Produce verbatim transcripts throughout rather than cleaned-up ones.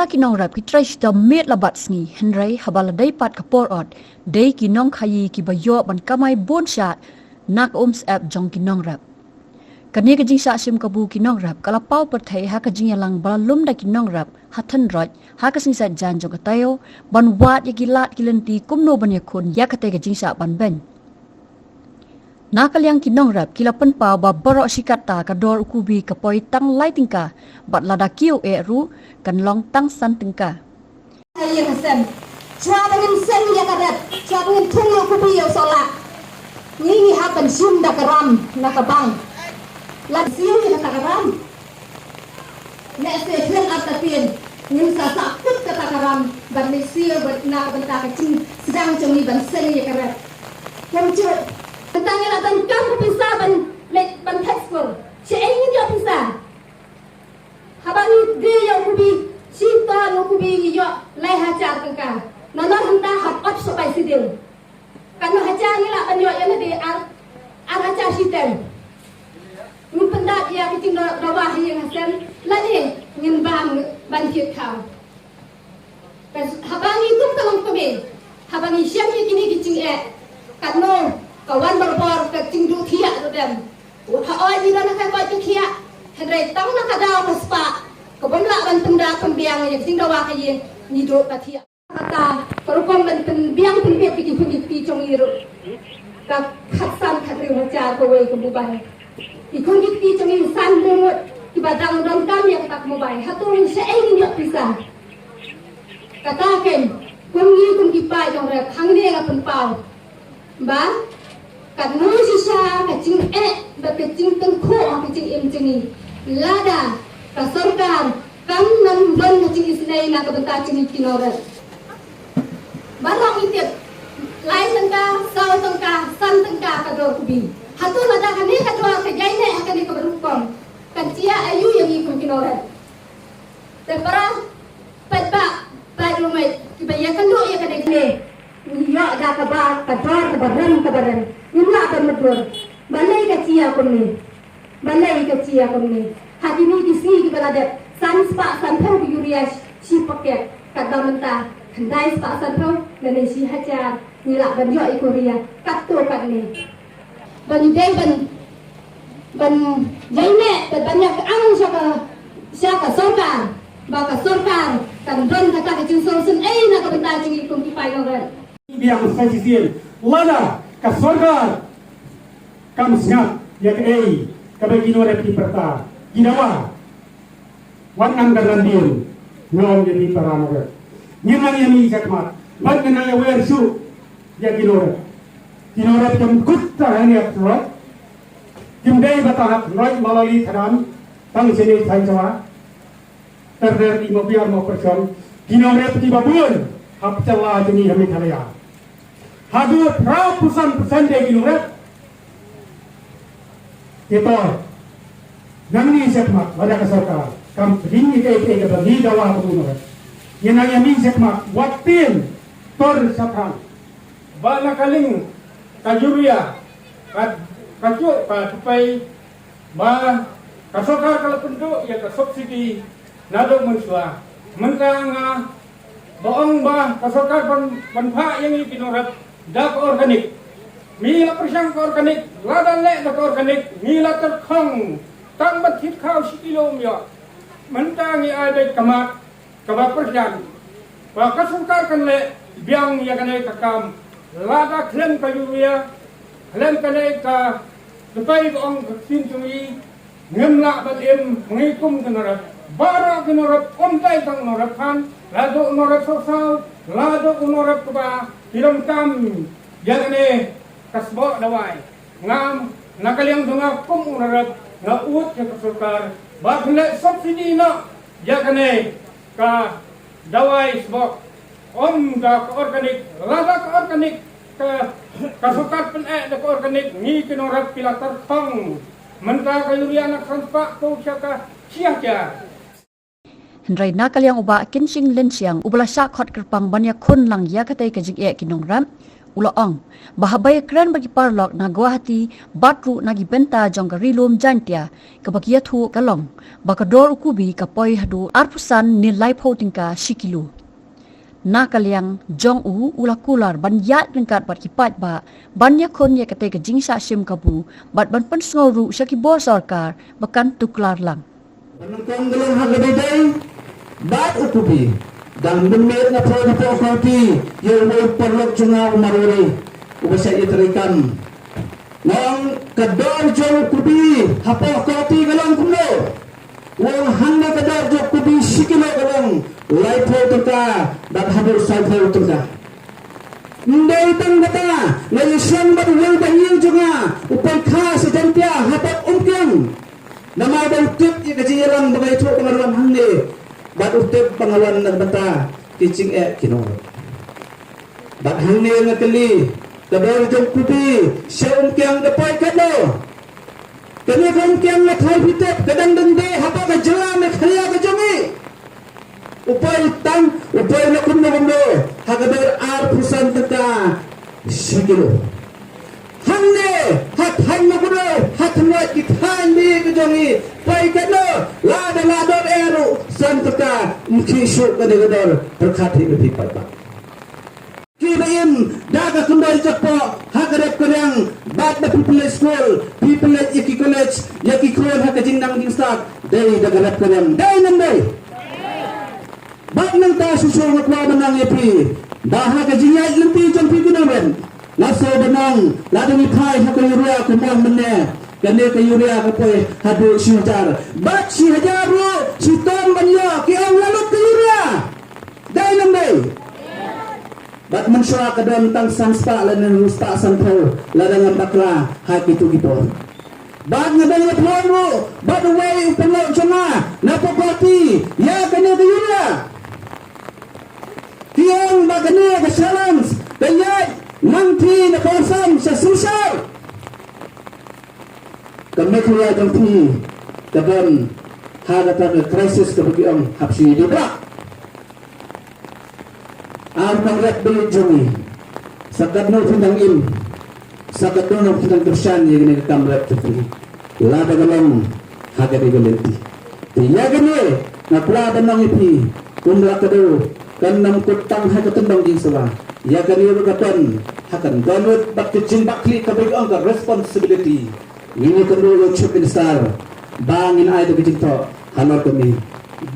Ki nongrep ki trei shitom miet la bad sngi, hynrei haba la dei pat ka por ot, dei ki nongkhaii kiba ïoh ban kamai bun shah na ka umsyep jong ki nongrep. Kane ka jingshah shim kabu ki nongrep ka la paw pyrthei ha ka jingïalang ba la lum da ki nongrep ha Thynroit ha ka sngi Saitjaiñ jong ka taïew, ban wad ïa ki lad ki lynti kumno ban ïakhun ïa katei ka jingshah ban beiñ. Na ka liang ki nongrep ki la pynpaw ba baroh shi katta ka dor u kubi ka poi tang lai tyngka, bad lada kiew eh ruh kan long tang san tyngka. Ai ïa ka sem. Shuwa ba ngin seng ïa ka rep, shuwa ba ngin thung ïa u kubi ïa u sohlah, ngi ngi hap ban shim da ka ram na ka bank. Lada siew ïa kata ka ram, lehse hynrei artatien ngin sa sah kut kata ka ram ban leit siew bad na ka bynta ka jingsdang jong ngi ban seng ïa ka rep. Kumjuh, tang ïa la donkam ka pisa ban leit ban thep skul. Shaei ngin ïoh pisa? Haba ngi die ïa u kubi shi ton, u kubi ngi ïoh lai hajar tyngka. Nano hangta hap ot sha bai sidil. Katno hajar ngi lah ban ïoh ïa lade ar, ar hajar shiteng. Ngin pyndap ïa ka jingdawa ha ïing ha sem lane ngin bam ban thied khaw. Ka, haba ngi kum ka longkmie, haba ngi shem ïa kine ki jingeh, katno ka wan barabor ka jingduh thiah ruh dem. Hooid ngi don ha ka koit ka khiah, hynrei tang na ka daw ka spah, ka bym lah ban pynda pynbiang ïa ka jingdawa ha ïing, ngi duh ka thiah. Kata ka rukom ban pynbiang pynbiang ïa ki khun ki kti jong ngi ruh ka khatsan khathynriew hajar kawei ka mobile. Ki khun ki kti jong ngi san hynriew ngut kiba dang donkam ïa kata ka mobile. Hato shaei ngin ïoh pisa? Kata kein, kum ngi kum ki paid nongrep hangne nga pynpaw ba katno shisha ka jingeh bad ka jingtyngkhuh ha ka jingim jong ngi lada ka sorkar kam nang don ka jingisynei na ka bynta jong ngi ki nongrep. Baroh ngi tip, lai tyngka, saw tyngka, san tyngka ka dor kubi. Hato lada kane ka dor ka ïaineh ha kane ka rukom, kan jia aïu ïa ngi kum ki nongrep? Te para paidbah paidrumei kiba ïakynduh ïa kane, ngi ïoh da kaba ka dor kaba rem kaba rem. Ngim lah ban mutdur. Balei ka jia kumne? Balei ka jia kumne? Ha kine ki sngi kiba la dep, san spah sanphew ka urea shi paket, katba mynta khyndai spah sanphew lane shi hajar ngi lah ban ïoh ïa ka urea. Katto katne ba ngi dei ban, ban ïaineh bad ban ïakyang sha ka, sha ka sorkar, ba ka sorkar kan don kata ka jingsngewsynei na ka bynta jong ngi kum ki paid nongrep. Biang sa shisien, lada ka sorkar kam sngap ïa kaei kaba ki nongrep ki pyrta, ki dawa. Wat nang da randien nong ïa ki para nongrep. Ngin nang ïa mih shakhmat bad ngin nang ïa wer shuh ïa ki nongrep. Ki nongrep kim kut tang hangne ha Thynroit, kim dei ba tang ha Thynroit, Mawlali, Thadam, tang shane Thaiñ Shawa, Tyrder, Imopyar, Mawpyrshong, ki nongrep kiba bun ha pyrshah la jong ngi ha Meghalaya. Haduh phra phew san percent dei ki nongrep. Te to, nangne shakhmat lada ka sorkar kam pdiang ïa kaei kaei kaba ngi dawa kum ki nongrep, ngin nang ïa mih shakhmat, wat tieng tor shatang. Ba na ka liang ka urea, ka, ka juh ka tupai, ba ka sorkar ka la pynduh ïa ka subsidy naduh mynshuwa. Mynta nga ba ong ba ka sorkar ban, ban phah ïa ngi ki nongrep da ka organic. Ngi la pyrshang ka organic, lada leh da ka organic ngi la tyrkhong tang ban thied khaw shi kilo ym ïoh. Mynta ngi ai beit ka mat kaba pyrshang ba ka sorkar kan leh biang ïa kane ka kam. Lada khlem ka urea, khlem kane ka, ka tupai ba ong ka ktien jong ngi, ngim lah ban im ngi kum ki nongrep. Baroh ki nongrep, ym dei tang u nongrep Phan, la dei u nongrep Sawsaw, la dei u nongrep kaba, ki donkam ïa kane ka sboh dawai. Ngam, na ka liang jong nga kum u nongrep, nga ud ïa ka sorkar ba kan leh subsidy noh ïa kane ka dawai sboh. Ym da ka organic, lada ka organic ka, ka sorkar pyneh da ka organic, ngi ki nongrep ki la tyrkhong. Mynta ka urea na ka san spah ko sha ka shi hajar. Hynrei na ka liang u Bah Kynshing Lynsiang, uba la shah khot kyrpang ban ïakhun lang ïa katei ka jingeh ki nongrep, U la ong ba haba ïakren bad ki paralok na Guwahati bad ruh na ki bynta jong ka Ri Lum Jaiñtia, kaba ki ïathuh ka long ba ka dor u kubi ka poi haduh arphew san ne laiphew tyngka shi kilo. Na ka liang jong u, u la kular ban ïaid ryngkat bad ki paidbah ban ïakhun ïa katei ka jingshah shim kabu bad ban pynsngew ruh sha ki bor sorkar ba kan tuklar lang. Ba nyngkong ka long ha kaba ïadei bad u kubi. Dang mynmiet nga poi hapoh Guwahati ïa uwei u paralok jong nga u Marwari uba shait ïatreikam. Nga ong ka dor jong u kubi hapoh Guwahati ka long kumno? U ong hangne ka dor jong u kubi shi kilo ka long laiphew tyngka bad haduh sawphew tyngka. Ym dei tang kata, nga ïashong bad uwei u bahiew jong nga u pang kha sha Jaiñtia hapoh Umkiang. Namar ba u tip ïa ka jingïalang ba nga ïathuh ba nga wan hangne bad u tip ba nga wan na ka bynta ki jingeh ki nongrep. Bad hangne nga kylli, ka dor jong u kubi sha Umkiang ka poi katno? Kane ka Umkiang nga tharai phi tip ka dang dang dei hapoh ka jylla Meghalaya ka jong ngi. U poi tang, u poi na kumno kumno ha ka dor arphew san tyngka shi kilo. Hangne ha thaiñ Mawkynrew, ha thaiñ ki thaiñ ne ka jong ngi, poi katno? Lada la dor eh ruh san tyngka, ym khih shuh kane ka dor. Pyrkhat hi me phi paidbah. Kiba im da ka khyndai jakpoh ha ka rep ka riang, bad ba phi pynleit skul, phi pynleit ïa ki college, ïa ki khun ha ka jingnang jingstad, dei da ka rep ka riang, dei ne ym dei? Bad nangta shuh shuh nga kwah ban ong ïa phi ba ha ka jingïaid lynti jong phi ki nongrep, nga sngew ban ong lada ngi phai ha ka urea kumba mynne, kane ka urea ka poi haduh shi hajar bad shi hajar ruh shitom ban ïoh, ki ong la lut ka urea. Dei ne ym dei? Bad mynshuwa ka don tang san spah lane hynriew spah sanphew lada ngam bakla ha kito ki por. Bad nga dang ïaphone ruh bad uwei u paralok jong nga na Guwahati ïa kane ka urea. Ki ong ba kane ka challenge ka ïaid nangta na Kongsan sha Silchar. Ka Meghalaya jong phi ka don ha kata ka crisis kaba ki ong hap shu ïa dei bha. Ar nongrep ba ïeit jong ngi, sa katno phin dang im, sa katno phin dang kyrshan ïa kane ka kam rep jong phi, lada ka long ha kane ka lynti. Te ïa kane nga kwah ban ong ïa phi, kum la ka dei, kan ym kut tang ha ka tyndong jingsawa, ïa kane ruh ka don ha ka dohnud bad ka jingbakla kaba ki ong ka responsibility. Ngin ïakynduh ïa u Chief Minister ba ngin ai da ka jingthoh halor kane.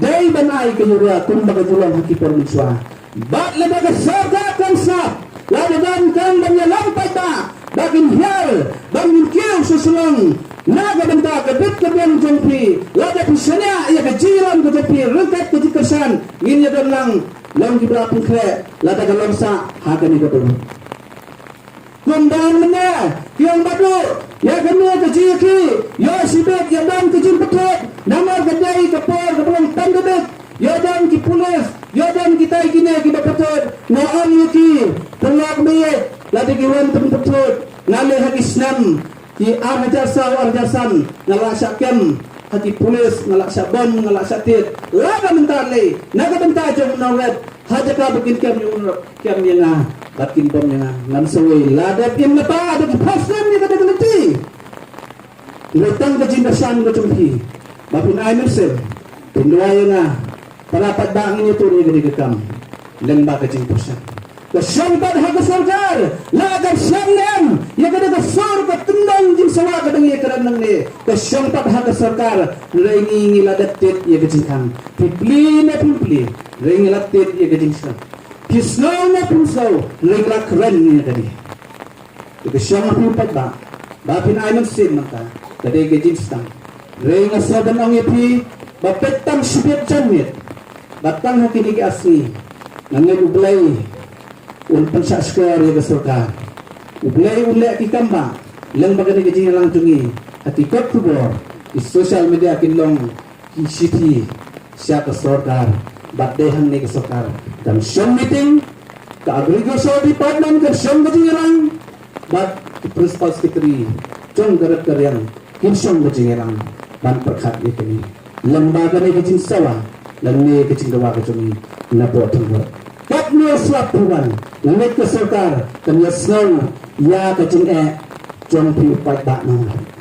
Dei ban ai ka urea kumba ka ju long ha ki por mynshuwa. Bad lada ka sorkar kan sngap, lada donkam ban ïalam paidbah ba kin hiar, ba ngin kiew sha Shillong na ka bynta ka bit ka biang jong phi, lada phi shaniah ïa ka jingïalam ka jong phi ryngkat ka jingkyrshan, ngin ïadon lang, long kiba la pynkhreh lada ka long sah ha kane ka por. Kumba mynne ki ong ba duh ïa kane ka jingïakhih, ïoh shibit ïa don ka jingpynthied, namar ka dei ka por kaba long pandemic, ïoh don ki pulit, ïoh don kitai kine kiba pynthied. Nga ong ïa ki, pynlong beit, lada ki wan pynpynthied, nga leh ha ki snem ki ar hajar saw ar hajar san, nga la shah kem ha ki pulit, nga la shah bom, nga la shah tied. Lada mynta lei na ka bynta jong u nongrep, ha jaka ba kin kem ïa u nongrep, kem ïa nga bad kin bom ïa nga. Ngan sa wei, la dep im na pa da ki phosnem ïa kata ka lynti. Nga tang ka jingkyrshan ka jong phi ba phin ai mynsiem, phin duwai ïa nga. Para paidbah, ngin ïatur ïa kane ka kam lyngba ka jingkyrshan. Ka shong pat ha ka sorkar, la ka shong ne em ïa kane ka sur ka tyndong jingsawa ka dang ïakren nangne. Ka shong pat ha ka sorkar, hynrei ngi, ngi la dep tied ïa ka jingkhang. Phi plie ne phim plie, hynrei ngi la tied ïa ka jingkhang. Phi sngew ne phim sngew, hynrei ngi la kren ïa kane. Te ka shong ha phi paidbah ba phin ai mynsiem mynta, ka dei ka jingsdang. Hynrei nga sa ban ong ïa phi ba peit tang shibit janmiet, ba tang ha kine ki ar sngi nga ngeit U Blei un pynshah shkor ïa ka sorkar. U Blei un leh ki kam ba lyngba kane ka jingïalang jong ngi, ha ki kot khubor, ki social media kin long ki shithi sha ka sorkar, bad dei hangne ka sorkar kan shong meeting, ka agriculture department kan shong ka jingïalang, bad ki principal secretary jong ka rep ka riang kin shong ka jingïalang ban pyrkhat ïa kane. Lyngba kane ka jingsawa lane ka jingdawa ka jong ngi na pdeng tynrai. Kat Ngi slap phi wan, leit ka sorkar kan ïa sngew ïa ka jingeh jong phi u paidbah nong.